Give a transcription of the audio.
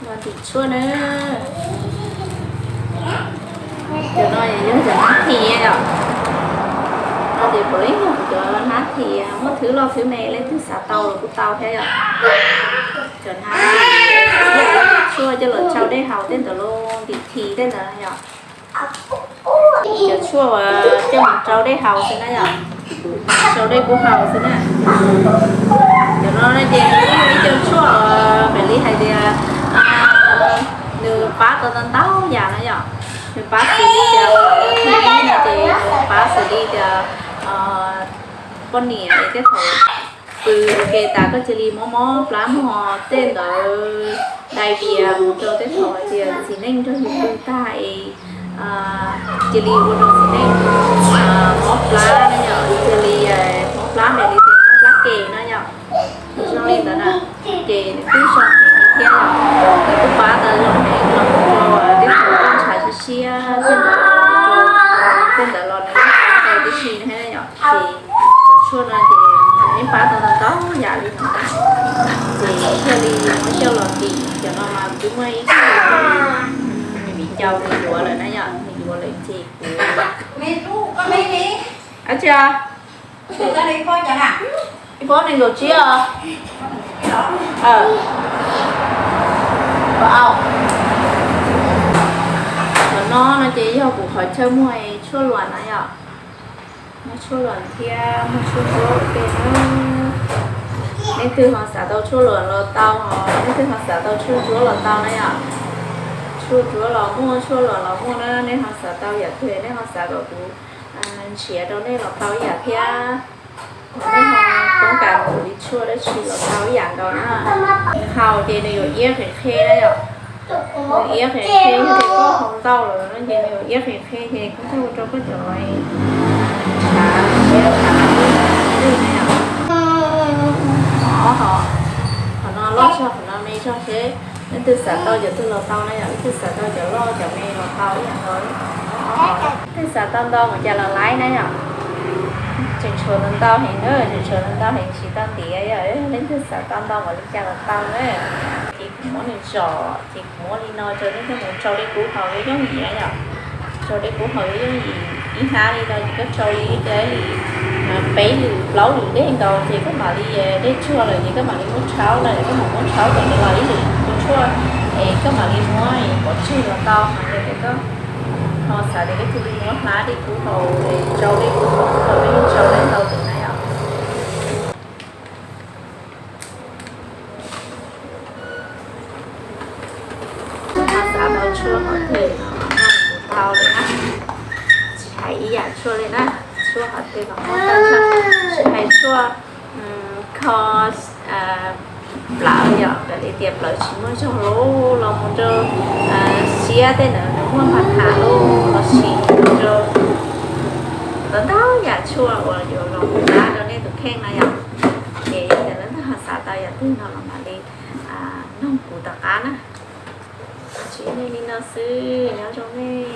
Los ntim tshuaj na. Cov no yog cov hnab this yom. No ces puav leej yog kuv cov hnab this, muaj thwv loj thwv me, leej twg xav tau los kuj tau thiab yom. Cov hnab tshuaj coj los tsau dej haus tej ntawd los ntim this tej ntawd yom. Cov tshuaj uas coj mus tsau dej haus xwb na yom, tsau dej kub haus xwb na. Cov no ces ib co tshuaj uas mam li hais tias nws pab tau ntau ntau yam na yom. Nws pab xws li tias, no ces nws pab xws li tias poj niam tej thaum pw ua ke tas koj cia li mob mob plab mog, tej ntawd dai dias mus rau tej thaum hais tias txiv neej nrog yus pw tag es cia li ua rau txiv neej mob plab na yom, cia li mob plab mam li tias mob plab ke na yom. Zoo li ntawd na, ces nws kuj zoo heev li thiab yom. Nws kuj pab tau zoo heev los rau tej thaum koj ntshav siab siab thiab ntawd, tej ntawd los nws yeej pab tau tib si thiab yom. Ces cov tshuaj no ces yeej pab tau ntau ntau yam li no na. Ces thiaj li muab coj los ntim, cov no mas twb muaj ib tug nws viv ncaus nws yuav lawm na yom, nws yuav lawm ces kuv, ab tsi, ib pob nees nkaum tsib os. Qhov no no ces yog kuv qhov chaw muag tshuaj luam na yom. Muag tshuaj luam thiab muag tshuaj ntsuab ua ke na. Leej twg ho xav tau tshuaj luam los tau, leej twg ho xav tau tshuaj ntsuab los tau na yom. Tshuaj ntsuab los muaj, tshuaj luam los muaj na, nej ho xav tau yam twg nej ho xav kom kuv nrhiav rau nej los tau ib yam thiab. Nej ho toob kas mus li tshuaj dab tsi los tau ib yam nkaus na. Nws haus ces nws yuav iab qhev qhe na yom. Nws iab qhev qhe yog tias koj haus ntau lawm no ces nws yuav iab qhev qhe ces koj thiaj ua rau koj cov ntshav siab ntshav lwj na yom. Qhov no loj zog qhov no me zog seb leej twg xav tau cov twg los tau na yom, leej twg xav tau cov loj cov me los tau ib yam nkaus. Leej twg xav tau ntau npaum cas los laib na yom. Tseem tshuav ntau ntau heev na, tseem tshuav ntau ntau heev tsis tau ntiav yom, leej twg xav tau ntau npaum li cas los tau na. Ces kuv muab nws zom ces kuv muab li no rau nej coj mus tsau dej kub haus yuav yooj yim na yom. Tsau dej kub haus yuav yooj yim, ib hnab li no ces koj tsau li, li peb lwm plaub lwm dej nkaus ces koj mam li, dej tsuag lawm ces koj mam li muab rhaub na, koj mam muab rhaub kom nws los ib lwm tus tshuaj es koj mam li muab pov tseg los tau. Hos yog tias koj ho xav tias koj cia li muab hnab dej kub haus es tsau dej kub haus los peb yeej tsau tau ntau tus na yom. Ho xav tau tshuaj qhov twg los kuj tau li na. Tsis hais ib yam tshuaj li na, tshuaj qhov twg los muaj tag nrho, tsis hais tshuaj kho plawv yom, raws li tias plawv tsis muaj zog los, los mus rau siab tej ntawd nws muaj npam hav los, los sis rau ntau ntau yam tshuaj uas yuav los mus pab rau nej tus kheej na yom. Ces yog tias leej twg ho xav tau yam twg no los mam li noog kuv tom qab na. Tsis nej li no xwb, nyob zoo nej.